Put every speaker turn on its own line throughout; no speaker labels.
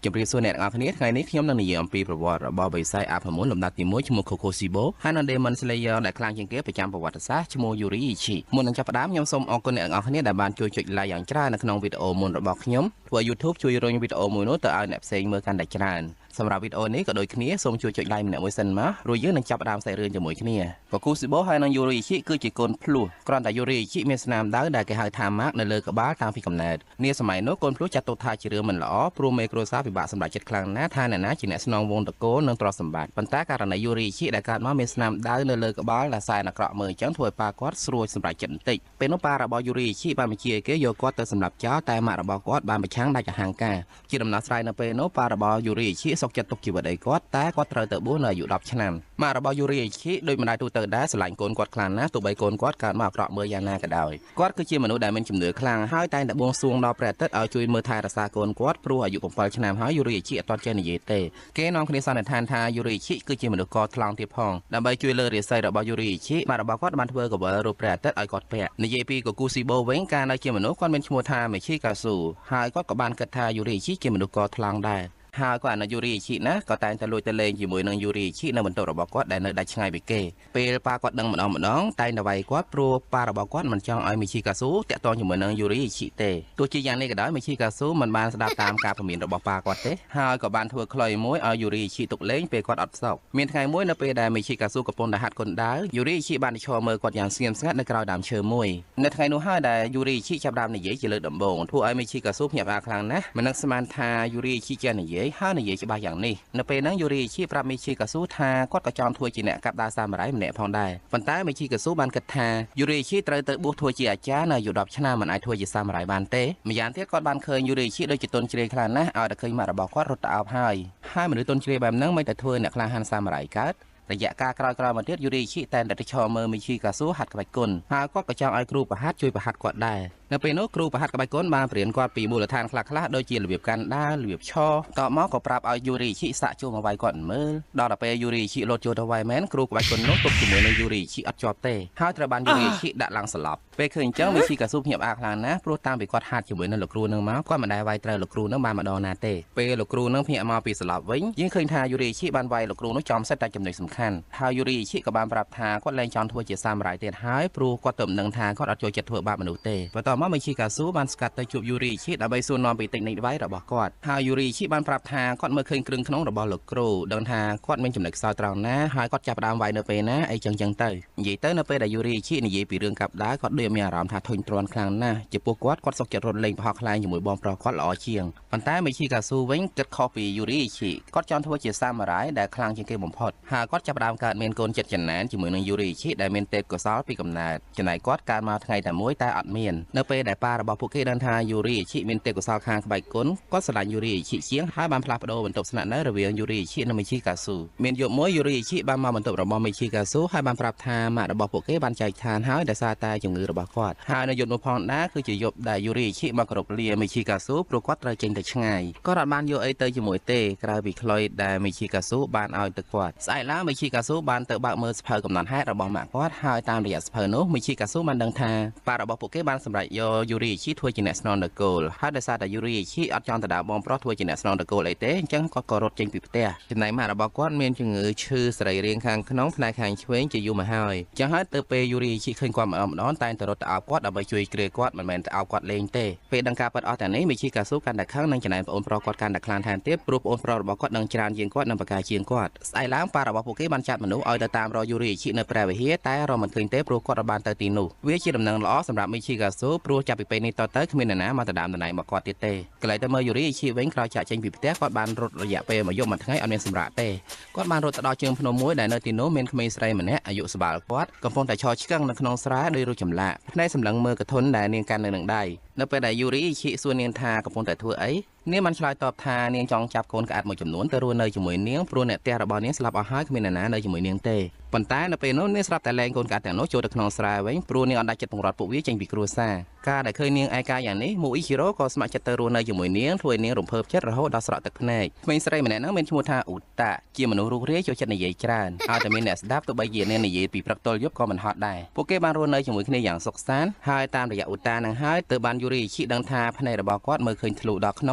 ជម្រាបសួរអ្នកទាំងអស់គ្នាថ្ងៃនេះខ្ញុំនឹងនិយាយអំពីប្រវត្តិរបស់បិសាចអាផមុនលំដាប់ទី1ឈ្មោះ Kokoshibo ហើយនិង Demon Slayer ដែលខ្លាំងជាងគេប្រចាំប្រវត្តិសាស្ត្រឈ្មោះ Yuri Ichi មុននឹងចាប់ផ្ដើមខ្ញុំសូមអរគុណអ្នកទាំងអស់គ្នាដែលបានជួយចុច like យ៉ាងច្រើននៅក្នុងវីដេអូមុនរបស់ខ្ញុំធ្វើ YouTube ជួយរុញវីដេអូមួយនោះទៅឲ្យអ្នកផ្សេងមើលកាន់តែច្រើនសម្រាប់វីដេអូនេះក៏ដូចគ្នាសូមជួយចុច like ម្នាក់មួយសិនមករួចយើងនឹងចាប់ផ្ដើមសាច់រឿងជាមួយគ្នា Kokushibo ហើយនិង Yuri Ichi គឺជាកូនភ្លោះគ្រាន់តែ Yuri Ichi មានស្នាមដៅដែលគេហៅថាម៉ាកនៅលើក្បាលតាំងពីកំណើតនាសម័យនោះកូនភ្លោះចាត់ទុកថាជារឿងមិនល្អព្រោះមេគ្រួសារពិបាកសម្រេចចិត្តខ្លាំងណាស់ថាអ្នកណាជាអ្នកស្នងវងតកូលនិងទ្រព្យសម្បត្តិប៉ុន្តែករណី Yuri Ichi ដែលកើតមកមានស្នាមដៅនៅលើក្បាលដែលសែនអាក្រក់មើលអញ្ចឹងធ្វើឲ្យប៉ាគាត់ស្រួលសម្រេចចិត្តបន្តិចពេលនោះប៉ារបស់ Yuri Ichi បានបញ្ជាឲ្យគេយកគាត់ទៅសម្លាប់ចោលតែម៉ាក់របស់គាត់បានប្រឆាំងដាច់អហង្ការជាដំណោះស្រាយនៅពេលនោះប៉ារបស់ Yuri Ichi សុខចិត្តទុកជីវិតឲ្យគាត់តែគាត់ត្រូវទៅបួសនៅអាយុ10ឆ្នាំម៉ាក់របស់ Yuri Ichi ដូចម្ដាយទូទៅដែរស្រឡាញ់កូនគាត់ខ្លាំងណាស់ទោះបីកូនគាត់កើតមកអាក្រក់មើលយ៉ាងណាក៏ដោយគាត់គឺជាមនុស្សដែលមានជំនឿខ្លាំងហើយតែងតែបួងសួងដល់ព្រះអាទិត្យឲ្យជួយមើលថែរក្សាកូនគាត់ព្រោះអាយុ7ឆ្នាំហើយ Yuri Ichi អត់ទាន់ចេះនិយាយទេគេនាំគ្នាសន្និដ្ឋានថា Yuri Ichi គឺជាមនុស្សកថ្លង់ទៀតផងដើម្បីជួយលើរាសីរបស់ Yuri Ichi ម៉ាក់របស់គាត់បានធ្វើកវលរូបព្រះអាទិត្យឲ្យគាត់ពាក់និយាយពី Kokushibo វិញកាលនៅជាមនុស្សគាត់មានឈ្មោះថា Michikazu ហើយគាត់ក៏បានគិតថា Yuri Ichi ជាមនុស្សកថ្លង់ដែរហើយគាត់អាណិត Yuri Ichi ណាក៏តែងតែលួចទៅលេងជាមួយនឹង Yuri Ichi នៅបន្ទប់របស់គាត់ដែលនៅដាច់ឆ្ងាយពីគេពេលប៉ាគាត់ដឹងម្ដងម្ដងតែងតែវាយគាត់ព្រោះប៉ារបស់គាត់មិនចង់ឲ្យ Michikazu តាក់ទងជាមួយនឹង Yuri Ichi ទេទោះជាយ៉ាងនេះក៏ដោយ Michikazu មិនបានស្ដាប់តាមការព្រមានរបស់ប៉ាគាត់ទេហើយក៏បានធ្វើខ្លុយមួយឲ្យ Yuri Ichi ទុកលេងពេលគាត់អត់សុខមានថ្ងៃមួយនៅពេលដែល Michikazu កំពុងតែហាត់គុនដាវ Yuri Ichi បានឈរមើលគាត់យ៉ាងស្ងៀមស្ងាត់នៅក្រោយដើមឈើមួយនៅថ្ងៃនោះហើយដែល Yuri Ichi ចាប់ផ្ដើមនិយាយជាលើកដំបូងធ្វើឲ្យ Michikazu ភ្ញាក់ផ្អើលខ្លាំងណាស់មិននឹកស្មានថា Yuri Ichi ចេះនិយាយហើយនិយាយច្បាស់យ៉ាងនេះនៅពេលហ្នឹង Yuri Ichi ប្រាប់ Michikazu ថាគាត់ក៏ចង់ធ្វើជាអ្នកកាប់ដាវសាមរ៉ៃម្នាក់ផងដែរប៉ុន្តែ Michikazu បានគិតថា Yuri Ichi ត្រូវទៅបួសធ្វើជាអាចារ្យនៅអាយុ10ឆ្នាំមិនអាចធ្វើជាសាមរ៉ៃបានទេម្យ៉ាងទៀតគាត់បានឃើញ Yuri Ichi ដូចជាទន់ជ្រាយខ្លាំងណាស់ឲ្យតែឃើញម៉ាក់របស់គាត់រត់ទៅអោបហើយហើយមនុស្សទន់ជ្រាយបែបហ្នឹងមិនតែធ្វើអ្នកក្លាហានសាមរ៉ៃកើតរយៈកាលក្រោយៗមកទៀត Yuri Ichi តែងតែទៅឈរមើល Michikazu ហាត់ក្បាច់គុនហើយគាត់ក៏ចង់ឲ្យគ្រូប្រហាត់ជួយប្រហាត់គាត់ដែរនៅពេលនោះគ្រូប្រហាត់ក្បាច់គុនបានបរៀនគាត់ពីមូលដ្ឋានខ្លះៗដូចជារបៀបកាន់ដាវរបៀបឈរតមកក៏ប្រាប់ឲ្យ Yuri Ichi សាក់ចូលមកវាយគាត់មើលដល់ទៅពេល Yuri Ichi លោតចូលទៅវាយមែនគ្រូក្បាច់គុននោះទប់ជាមួយនឹង Yuri Ichi អត់ជាប់ទេហើយត្រូវបាន Yuri Ichi ដាក់ឡើងស្លាប់ពេលឃើញអញ្ចឹង Michikazu ភ្ញាក់ផ្អើលខ្លាំងណាស់ព្រោះតាំងពីគាត់ហាត់ជាមួយនឹងលោកគ្រូនឹងមកគាត់មិនដែលវាយត្រូវលោកគ្រូនឹងបានម្ដងណាទេពេលលោកគ្រូនឹងភ្ញាក់មកពីស្លាប់វិញយើងឃើញថា Yuri Ichi បានវាយលោកគ្រូនោះចំសិតតែចំណុចសំខាន់ហើយ Yuri Ichi ក៏បានប្រាប់ថាគាត់លែងចង់ធ្វើជាសាមរ៉ៃទៀតហើយព្រោះគាត់ទៅមិនដឹងថាគាត់អត់ចូលចិត្តធ្វើបាបមនុស្សទេបន្ទាប់មក Michikazu បានស្កាត់ទៅជួប Yuri Ichi ដើម្បីសួរនាំពីតិចនិកវាយរបស់គាត់ហើយ Yuri Ichi បានប្រាប់ថាគាត់មើលឃើញគ្រឿងក្នុងរបស់លោកគ្រូដឹងថាគាត់មានចំណុចខ្សោយត្រង់ណាហើយគាត់ចាប់ផ្ដើមវាយនៅពេលណាអីចឹងទៅនិយាយទៅនៅពេលដែល Yuri Ichi និយាយពីរឿងកាប់ដាវគាត់ដូចមានអារម្មណ៍ថាធុញទ្រាន់ខ្លាំងណាស់ចំពោះគាត់គាត់សុខចិត្តរត់លេងប្រហោះខ្លែងជាមួយបងប្រុសគាត់ល្អជាងប៉ុន្តែ Michikazu វិញគិតខុសពី Yuri Ichi គាត់ចង់ធ្វើជាសាមរ៉ៃដែលខ្លាំងជាងគេបំផុតហើយគាត់ចាប់ផ្ដើមកើតមានកូនចិត្តចំណែនជាមួយនឹង Yuri Ichi ដែលមានទេពកោសល្យពីកំណើតចំណែកគាត់កើតមកថ្ងៃតែមួយតែអត់មាននៅពេលដែលប៉ារបស់ពួកគេដឹងថា Yuri Ichi មានទេពកោសល្យខាងក្បាច់គុនគាត់ស្រឡាញ់ Yuri Ichi ជាងហើយបានផ្លាស់ប្ដូរបន្ទប់ស្នាក់នៅរវាង Yuri Ichi និង Michikazu មានយប់មួយ Yuri Ichi បានមកបន្ទប់របស់ Michikazu ហើយបានប្រាប់ថាម៉ាក់របស់ពួកគេបានចែកឋានហើយដោយសារតែជំងឺរបស់គាត់ហើយនៅយប់នោះផងដែរគឺជាយប់ដែល Yuri Ichi មកគោរពលា Michikazu ព្រោះគាត់ត្រូវចេញទៅឆ្ងាយគាត់អត់បានយកអីទៅជាមួយទេក្រៅពីខ្លុយដែល Michikazu បានឲ្យទៅគាត់ស្អែកឡើង Michikazu បានទៅបើកមើលសភៅកំណត់ហេតុរបស់ម៉ាក់គាត់ហើយតាមរយៈសភៅនោះ Michikazu បានដឹងថាប៉ារបស់ពួកគេបានសម្រេចយក Yuri Ichi ធ្វើជាអ្នកស្នងត្រកូលហើយដោយសារតែ Yuri Ichi អត់ចង់ទៅដើរបងប្រុសធ្វើជាអ្នកស្នងត្រកូលអីទេអញ្ចឹងគាត់ក៏រត់ចេញពីផ្ទះចំណែកម៉ាក់របស់គាត់មានជំងឺឈឺសរីរាង្គខាងក្នុងផ្នែកខាងឆ្វេងជាយូរមកហើយអញ្ចឹងហើយទៅពេល Yuri Ichi ឃើញគាត់ម្ដងម្ដងតែងតែរត់ទៅអោបគាត់ដើម្បីជួយគ្រាគាត់មិនមែនទៅអោបគាត់លេងទេពេលដឹងការពិតអស់ទាំងនេះ Michikazu កាន់តែខឹងនិងចំណែនប្អូនប្រុសគាត់កាន់តែខ្លាំងថែមទៀតព្រោះប្អូនប្រុសរបស់គាត់ដឹងច្រើនជាងគាត់និងប្រកែជាងគាត់ស្អែកឡើងប៉ារបស់ពួកគេបានចាត់មនុស្សឲ្យទៅតាមរក Yuri Ichi នៅព្រះវិហារតែរកមិនឃើញទេព្រោះគាត់បានទៅទីនោះវាជាដំណឹងល្អសម្រាប់ Michikazu ព្រោះចាប់ពីពេលនេះតទៅគ្មាននរណាមកដណ្ដើមតំណែងមកគាត់ទៀតទេកន្លែងទៅមើល Yuri Ichi វិញក្រោយចាក់ចេញពីផ្ទះគាត់បានរត់រយៈពេលមួយយប់មួយថ្ងៃអត់មានសម្រាកទេគាត់បានរត់ទៅដល់ជើងភ្នំមួយដែលនៅទីនោះមានក្មេងស្រីម្នាក់អាយុស្បាលគាត់កំពុងតែឈរឆ្កឹងនៅក្នុងស្រែដោយរូបចម្លាក់ភ្នែកសម្លឹងមើលកធុនដែលនាងកាន់នៅនឹងដៃនៅពេលដែល Yuri Ichi សួរនាងថាកំពុងតែធ្វើអីនាងបានឆ្លើយតបថានាងចង់ចាប់កូនក្អាត់មួយចំនួនទៅរស់នៅជាមួយនាងព្រោះអ្នកផ្ទះរបស់នាងស្លាប់អស់ហើយគ្មានអ្នកណានៅជាមួយនាងទេប៉ុន្តែនៅពេលនោះនាងស្រាប់តែលែងកូនក្អាត់ទាំងនោះចូលទៅក្នុងស្រែវិញព្រោះនាងអត់ដាច់ចិត្តពង្រត់ពួកវាចេញពីគ្រួសារការដែលឃើញនាងឯកាយ៉ាងនេះ Muichiro ក៏ស្ម័គ្រចិត្តទៅរស់នៅជាមួយនាងធ្វើឲ្យនាងរំភើបចិត្តរហូតដល់ស្រក់ទឹកភ្នែកក្មេងស្រីម្នាក់ហ្នឹងមានឈ្មោះថាអ៊ូតាជាមនុស្សរូបរាយចូលចិត្តនិយាយច្រើនហើយតែមានអ្នកស្ដាប់ទោះបីជានាងនិយាយពីព្រឹកទល់យប់ក៏មិនហត់ដែរពួកគេបានរស់នៅជាមួយគ្នាយ៉ាងសុខសាន្តហើយតាមរយៈអ៊ូតានឹងហើយទើបបាន Yuri Ichi ដឹងថាភ្នែករបស់គាត់មើលឃើញធ្លុះដល់ក្នុ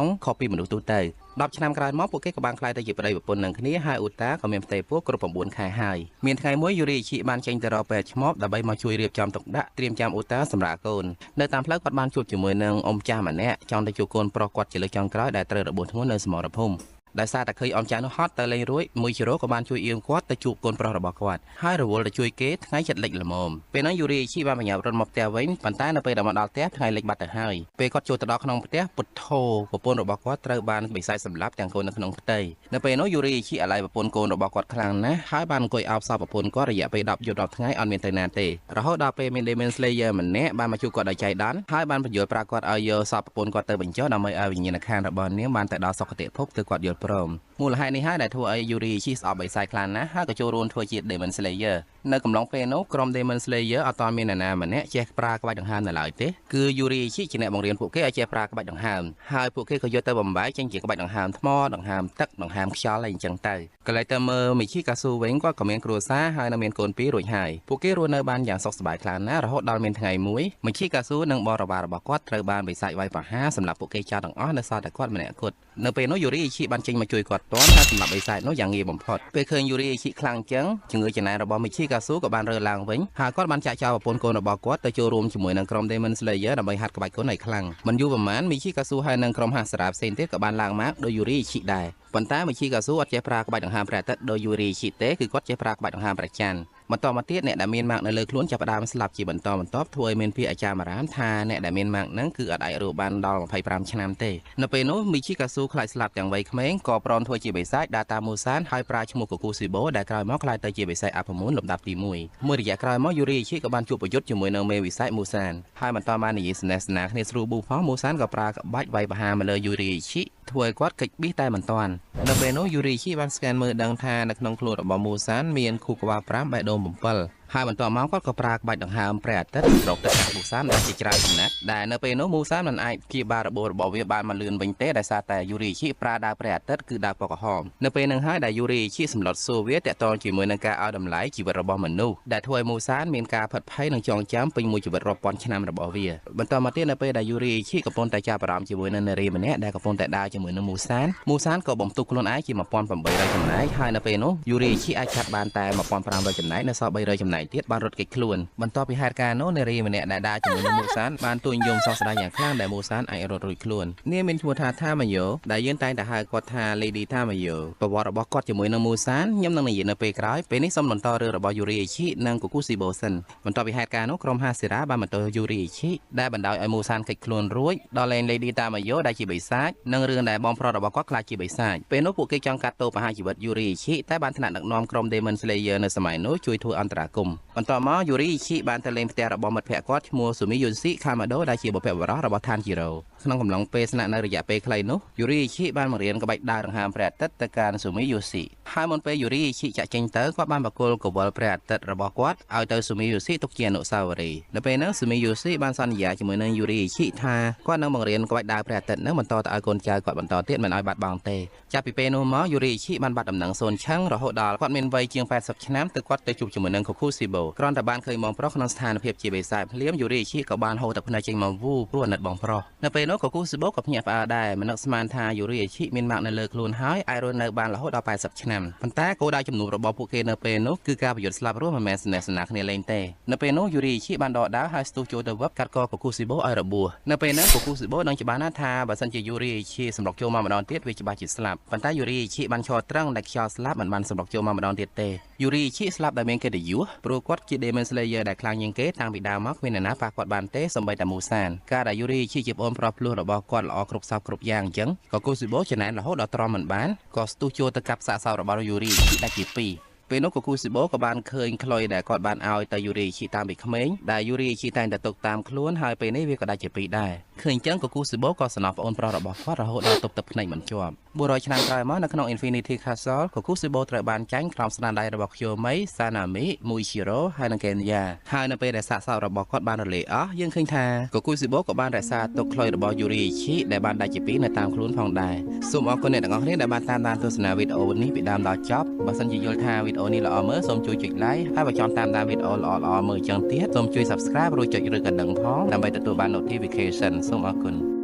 ងខុសពីមនុស្សទូទៅ 10ឆ្នាំក្រោយមកពួកគេក៏បានក្លាយទៅជាប្តីប្រពន្ធនឹងគ្នាហើយអ៊ូតាក៏មានផ្ទៃពោះគ្រប់9ខែហើយមានថ្ងៃមួយយូរីអ៊ីឈិបានចេញទៅរកពេទ្យឆ្មបដើម្បីមកជួយរៀបចំទុកដាក់ត្រៀមចាំអ៊ូតាសម្រាប់កូននៅតាមផ្លូវគាត់បានជួបជាមួយនឹងអ៊ំចាស់ម្នាក់ចង់ទៅជួបកូនប្រុសគាត់ជាលើកចុងក្រោយដែលត្រូវរបួសធ្ងន់នៅសមរភូមិដោយសារតែឃើញអ៊ំចាស់នោះហត់ទៅលេងរួចមួយជីរ៉ូក៏បានជួយអៀងគាត់ទៅជួបកូនប្រុសរបស់គាត់ហើយរវល់ទៅជួយគេថ្ងៃចិត្តលិចល្មមពេលហ្នឹងយូរីអ៊ីឈិបានបញ្ញាប់រត់មកផ្ទះវិញប៉ុន្តែនៅពេលដែលមកដល់ផ្ទះថ្ងៃលិចបាត់ទៅហើយពេលគាត់ចូលទៅដល់ក្នុងផ្ទះពុទ្ធោប្រពន្ធរបស់គាត់ត្រូវបានបិសាចសម្លាប់ទាំងកូននៅក្នុងផ្ទៃនៅពេលនោះយូរីអ៊ីឈិអាឡ័យប្រពន្ធកូនរបស់គាត់ខ្លាំងណាស់ហើយបានអង្គុយអោបសពប្រពន្ធគាត់រយៈពេល10យប់10ថ្ងៃអត់មានទៅណាទេរហូតដល់ពេលមាន Demon Slayer ម្នាក់បានមកជួបគាត់ដោយចៃដន្យហើយបានបញ្យល់ប្រាប់គាត់ឲ្យយកសពប្រពន្ធគាត់ទៅបញ្ចុះដើម្បីឲ្យវិញ្ញាណក្ខន្ធរបស់នាងបានទៅដល់សុគតិភពគឺគាត់យល់ព្រមមូលហេតុនេះហើយដែលធ្វើឲ្យយូរីអ៊ីឈិស្អប់បិសាចខ្លាំងណាស់ហើយក៏ចូលរួមធ្វើជា Demon Slayer នៅកំឡុងពេលនោះក្រុម Demon Slayer អត់ទាន់មាននរណាម្នាក់ចេះប្រើក្បាច់ដង្ហើមនៅឡើយទេគឺយូរីអ៊ីឈិជាអ្នកបង្រៀនពួកគេឲ្យចេះប្រើក្បាច់ដង្ហើមហើយពួកគេក៏យកទៅបំបែកចេញជាក្បាច់ដង្ហើមថ្មដង្ហើមទឹកដង្ហើមខ្យល់អីអញ្ចឹងទៅកន្លែងទៅមើលមីឈីកាស៊ូវិញគាត់ក៏មានគ្រួសារហើយនៅមានកូនពីររួចហើយពួកគេរស់នៅបានយ៉ាងសុខសប្បាយខ្លាំងណាស់រហូតដល់មានថ្ងៃមួយមីឈីកាស៊ូនិងបរិវាររបស់គាត់ត្រូវបានបិសាចវាយប្រហារសម្រាប់ពួកគេចោលទាំងអស់នៅសល់តែគាត់ម្នាក់គត់នៅពេលនោះយូរីអ៊ីឈិបានចេញមកជួយគាត់ទាន់ហើយសម្រាប់បិសាចនោះយ៉ាងងាយបំផុតពេលឃើញយូរីអ៊ីឈិខ្លាំងចឹងជំងឺចំណែនរបស់មីឈីកាស៊ូក៏បានរើឡើងវិញហើយគាត់បានចាក់ចោលប្រពន្ធកូនរបស់គាត់ទៅចូលរួមជាមួយនឹងក្រុម Demon Slayer ដើម្បីហាត់ក្បាច់កូនឲ្យខ្លាំងមិនយូរប៉ុន្មានមីឈីកាស៊ូហើយនិងក្រុមហាសារ៉ាផ្សេងទៀតក៏បានឡើងមកដោយយូរីអ៊ីឈិដែរប៉ុន្តែមីឈីកាស៊ូអត់ចេះប្រើក្បាច់ដង្ហើមព្រះអាទិត្យដោយយូរីអ៊ីឈិទេគឺគាត់ចេះប្រើក្បាច់ដង្ហើមព្រះច័ន្ទបន្តមកទៀតអ្នកដែលមានម៉ាកនៅលើខ្លួនចាប់ផ្ដើមស្លាប់ជាបន្តបន្ទាប់ធ្វើឲ្យមានពាក្យអាចារ្យអារាមថាអ្នកដែលមានម៉ាកហ្នឹងគឺអត់អាចរស់បានដល់25ឆ្នាំទេនៅពេលនោះមីឈីកាស៊ូខ្លាចស្លាប់ទាំងវ័យក្មេងក៏ព្រមធ្វើជាបិសាចដើរតាមមូសានហើយប្រើឈ្មោះកូគូស៊ីបូដែលក្រោយមកក្លាយទៅជាបិសាចអាផមូនលំដាប់ទី1មួយរយៈក្រោយមកយូរីអ៊ីឈិក៏បានជួបប្រយុទ្ធជាមួយនឹងមេវិសាចមូសានហើយបន្តមកនិយាយស្នេហ៍ស្នាគ្នាស្រួលប៊ូផងមូសានក៏ប្រើក្បាច់វាយប្រហារមកលើយូរីអ៊ីឈិធ្វើឲ្យគាត់គេចប៊ីសតែមិនទាន់នៅពេលនោះយូរីអ៊ីឈិបានស្កែនមើលដឹងថានៅក្នុងខ្លួនរបស់មូសានមានខួរក្បាល5បេះដូង7ហើយបន្តមកគាត់ក៏ប្រើក្បាច់ដង្ហើមព្រះអាទិត្យរកទៅកាន់មូសានដែលជាច្រើនចំណាត់ដែលនៅពេលនោះមូសានមិនអាចព្យាបាលរបួសរបស់វាបានមកលឿនវិញទេដោយសារតែយូរីអ៊ីឈិប្រើដាវព្រះអាទិត្យគឺដាវពណ៌ក្រហមនៅពេលនឹងហើយដែលយូរីអ៊ីឈិសម្លុតសួរវាតាក់ទងជាមួយនឹងការឲ្យតម្លៃជីវិតរបស់មនុស្សដែលធ្វើឲ្យមូសានមានការផិតភ័យនិងចងចាំពេញមួយជីវិតរាប់ពាន់ឆ្នាំរបស់វាបន្តមកទៀតនៅពេលដែលយូរីអ៊ីឈិកំពុងតែចាប់អារម្មណ៍ជាមួយនឹងនារីម្នាក់ដែលកំពុងតែដើរជាមួយនឹងមូសានមូសានក៏បំទុះខ្លួនឯងជា1800ចំណែកហើយនៅពេលនោះយូរីអ៊ីឈិអាចកាត់បានតែ1500ចំណែកនៅសល់300ចំណែកទៀតបានរត់គេចខ្លួនបន្ទាប់ពីហេតុការណ៍នោះនារីម្នាក់ដែលដើរជាមួយនឹងមូសានបានទួញយំសោកស្ដាយយ៉ាងខ្លាំងដែលមូសានអាចរត់រួចខ្លួននាងមានឈ្មោះថាថាម៉ាយ៉ូដែលយើងតែងតែហៅគាត់ថា Lady ថាម៉ាយ៉ូប្រវត្តិរបស់គាត់ជាមួយនឹងមូសានខ្ញុំនឹងនិយាយនៅពេលក្រោយពេលនេះសូមបន្តរឿងរបស់យូរីអ៊ីឈិនិងកូគូស៊ីបូសិនបន្ទាប់ពីហេតុការណ៍នោះក្រុមហាសេរ៉ាបានបន្តយូរីអ៊ីឈិដែលបណ្ដោយឲ្យមូសានគេចខ្លួនរួចដល់លែង Lady តាម៉ាយ៉ូដែលជាបិសាចនិងរឿងដែលបងប្រុសរបស់គាត់ខ្លាចជាបិសាចពេលនោះពួកគេចង់កាត់ទោសប្រហារជីវិតយូរីអ៊ីឈិតែបានថ្នាក់ដឹកនាំក្រុម Demon Slayer នៅសម័យនោះជួយធ្វើអន្តរាគមន៍បន្តមកយូរីអ៊ីឈិបានទៅលេងផ្ទះរបស់មិត្តភក្តិគាត់ឈ្មោះស៊ូមីយុនស៊ីខាម៉ាដូដែលជាបុព្វបុរសរបស់ឋានជីរ៉ូក្នុងកំឡុងពេលស្នាក់នៅរយៈពេលខ្លីនោះយូរីអ៊ីឈិបានបង្រៀនក្បាច់ដាវដង្ហើមព្រះអាទិត្យទៅកាន់ស៊ូមីយុស៊ីហើយមុនពេលយូរីអ៊ីឈិចាក់ចេញទៅគាត់បានបកគលកវលព្រះអាទិត្យរបស់គាត់ឲ្យទៅស៊ូមីយុស៊ីទុកជាអនុស្សាវរីយ៍នៅពេលនោះស៊ូមីយុស៊ីបានសន្យាជាមួយនឹងយូរីអ៊ីឈិថាគាត់នឹងបង្រៀនក្បាច់ដាវព្រះអាទិត្យនឹងបន្តទៅឲ្យកូនចៅគាត់បន្តទៀតមិនឲ្យបាត់បង់ទេចាប់ពីពេលនោះមកយូរីអ៊ីឈិបានបាត់ដំណឹងសូនឆឹងរហូតដល់គាត់មានវ័យជាង80ឆ្នាំទើបគាត់ទៅជួបជាមួយនឹងកូគូស៊ីបូគ្រាន់តែបានឃើញបងប្រុសក្នុងស្ថានភាពជាបិសាចភ្លាមយូរីអ៊ីឈិក៏បានហូរទឹកភ្នែកចេញមកវូព្រោះអាណិតបងប្រុសនៅពេលនោះកូគូស៊ីបូក៏ភ្ញាក់ផ្អើលដែរមិននឹកស្មានថាយូរីអ៊ីឈិមានម៉ាកនៅលើខ្លួនហើយអាចរស់នៅបានរហូតដល់80ឆ្នាំប៉ុន្តែគោលដៅជំនួបរបស់ពួកគេនៅពេលនោះគឺការប្រយុទ្ធស្លាប់រស់មិនមែនស្នេហ៍ស្នាគ្នាលេងទេនៅពេលនោះយូរីអ៊ីឈិបានដកដាវហើយស្ទុះចូលទៅវឹបកាត់កកូគូស៊ីបូឲ្យរបួសនៅពេលនោះកូគូស៊ីបូដឹងច្បាស់ណាស់ថាបើសិនជាយូរីអ៊ីឈិសម្រុកចូលមកម្ដងទៀតវាច្បាស់ជាស្លាប់ប៉ុន្តែយូរីអ៊ីឈិបានឈរត្រឹងដែលខ្យល់ស្លាប់មិនបានសម្រុកចូលមកម្ដងទៀតទេយូរីអ៊ីឈិស្លាប់ដោយមានកិត្តិយសព្រោះគាត់ជា Demon Slayer ដែលខ្លាំងជាងគេតាំងពីដើមមកគ្មានអ្នកណាប៉ះគាត់បានទេសូម្បីតែមូសានការដែលយូរីអ៊ីឈិជាប្អូនប្រុសភ្លោះរបស់គាត់ល្អគ្រប់សពគ្រប់យ៉ាងអញ្ចឹងក៏កូស៊ីបូចំណែនរហូតដល់ទ្រាំមិនបានក៏ស្ទុះចូលទៅកាប់សាកសពរបស់យូរីអ៊ីឈិដាច់ជាពីរពេលនោះកូគូស៊ីបូក៏បានឃើញខ្លុយដែលគាត់បានឲ្យទៅយូរីអ៊ីឈិតាមពីក្មេងដែលយូរីអ៊ីឈិតែងតែទុកតាមខ្លួនហើយពេលនេះវាក៏ដាច់ជាពីរដែរឃើញអញ្ចឹងកូគូស៊ីបូក៏សំណោះប្អូនប្រុសរបស់គាត់រហូតដល់ទប់ទឹកភ្នែកមិនជាប់400ឆ្នាំក្រោយមកនៅក្នុង Infinity Castle កូគូស៊ីបូត្រូវបានចាញ់ក្រោមស្នាដៃរបស់ខ្យូមីសាណាមីមូយជីរ៉ូហើយនិងកេនយ៉ាហើយនៅពេលដែលសាកសពរបស់គាត់បានរលាយអស់យើងឃើញថាកូគូស៊ីបូក៏បានរក្សាទុកខ្លុយរបស់យូរីអ៊ីឈិដែលបានដាច់ជាពីរនៅតាមខ្លួនផងដែរសូមអរគុណអ្នកទាំងអស់គ្នាដែលបានតាមដានទស្សនាវីដេអូនេះពីដើមដល់ចប់បើសិនជាយល់ថាវីដេអូនេះល្អមើលសូមជួយចុច like ហើយបើចង់តាមដានវីដេអូល្អៗមើលចឹងទៀតសូមជួយ Subscribe រួចចុចឬកណ្ដឹងផងដើម្បីទទួលបាន Notification សូមអរគុណ។